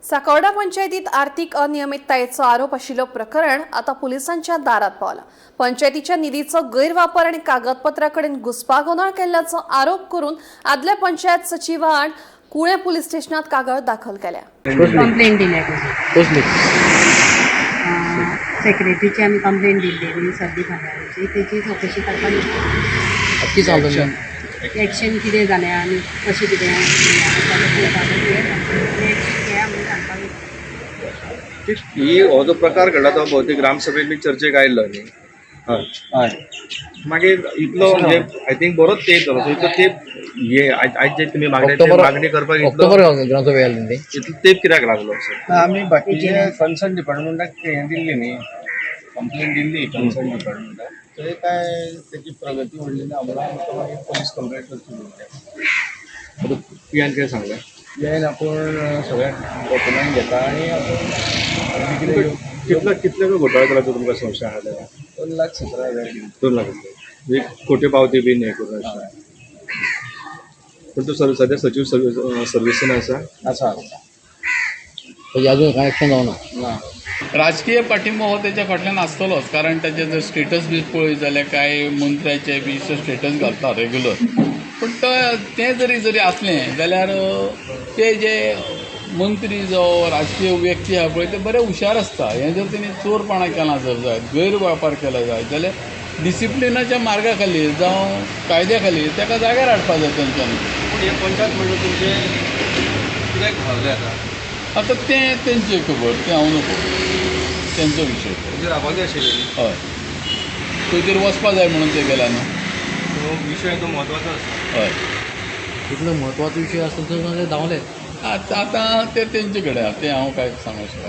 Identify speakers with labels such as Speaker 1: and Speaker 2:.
Speaker 1: साकोर्डा पंचायतीत आर्थिक अनियमिततायेचो आरोप आशिल्लो प्रकरण आता पोलिसांच्या दारात पावला। पंचायतीच्या निधीचो गैरवापर आणि कागदपत्रा कडेन घुस्पागोंदळ केल्ल्याचो आरोप करून आदल्या पंचायत सचिवान कुळे पोलीस स्टेशनात कागद दाखल केल्या।
Speaker 2: कंप्लेन दिल्या तुजी
Speaker 3: कसली?
Speaker 2: सेक्रेटरीची आमी कंप्लेन दिल्ली न्ही सर्दी भांडाराची, तेची चवकशी करपाक
Speaker 3: कितें सांगता?
Speaker 2: एक्शन कितें जालें आनी कशें कितें एक्शन घेया म्हणून सांगपाक येता।
Speaker 4: ही हो जो प्रकार घडला तो भोवतेक ग्रामसभेत बी चर्चेक आयिल्लो न्ही। हय
Speaker 3: हय,
Speaker 4: मागीर इतलो म्हणजे I think बरोच तेप जालो, इतलो तेप हे आयज जे तुमी मागणी मागणी करपाक इतलो
Speaker 3: ऑक्टोबर ग्रामसभा आयली न्ही।
Speaker 4: इतलो तेप कित्याक लागलो असो?
Speaker 5: आमी बाकीचे कन्सर्न डिपार्टमेंटाक हें दिल्ली न्ही, कंप्लेन दिल्ली कन्सर्न डिपार्टमेंटाक, थंय काय तेची प्रगती व्हडली ना म्हणून आमकां मागीर पोलीस कंप्लेन करची पडली।
Speaker 4: आतां पियान कितें सांगलें?
Speaker 5: पियान आपूण सगळे डॉक्युमेंट घेता आनी आपूण कितें
Speaker 4: कितलो कितलो घोटाळो केला तो तुमकां संशय आहा तेका?
Speaker 5: 2,17,000.
Speaker 4: 2 लाख रुपया म्हणजे खोटे पावती बीन हें करून अशें। पूण तो सद्या सचीव सर्विसीन आसा?
Speaker 5: आसा.
Speaker 3: म्हणजे अजून कांय एक्शन जावना?
Speaker 5: ना.
Speaker 6: राजकीय पाठिंबो हो तेच्या फाटल्यान आसतलोच, कारण ताचे जर स्टेटस बी पळयत जाल्यार कांय मंत्र्याचे बी स्टेटस घालता रेगुलर। पूण तें जरी जरी आसलें जाल्यार ते जे मंत्री जावं राजकीय व्यक्ती आहा पळय ते बरे हुशार आसता। हें जर तेणी चोरपणां केलां जर जायत, गैरवापर केला जायत जाल्यार डिसिप्लिनाच्या मार्गा खाली जावं कायद्या खाली ताका जाग्यार हाडपा जाय तेंच्यांनी।
Speaker 4: पूण हे पंचायत मंडळ तुमचे कित्याक धांवले आतां?
Speaker 6: आतां तें तेंची खबर, तें हांव नको, तेंचो विशय।
Speaker 4: तुमचे राबाजी आशिल्ले न्ही?
Speaker 6: हय, खंय तरी वचपा जाय म्हणून ते गेला न्हू।
Speaker 4: तो विशय तो म्हत्वाचो आसा।
Speaker 6: हय,
Speaker 3: इतलो म्हत्वाचो विशय आसता तो धांवले।
Speaker 6: आतां आतां ते तेंचे कडेन आहा, तें हांव कांय सांगूंक शकना।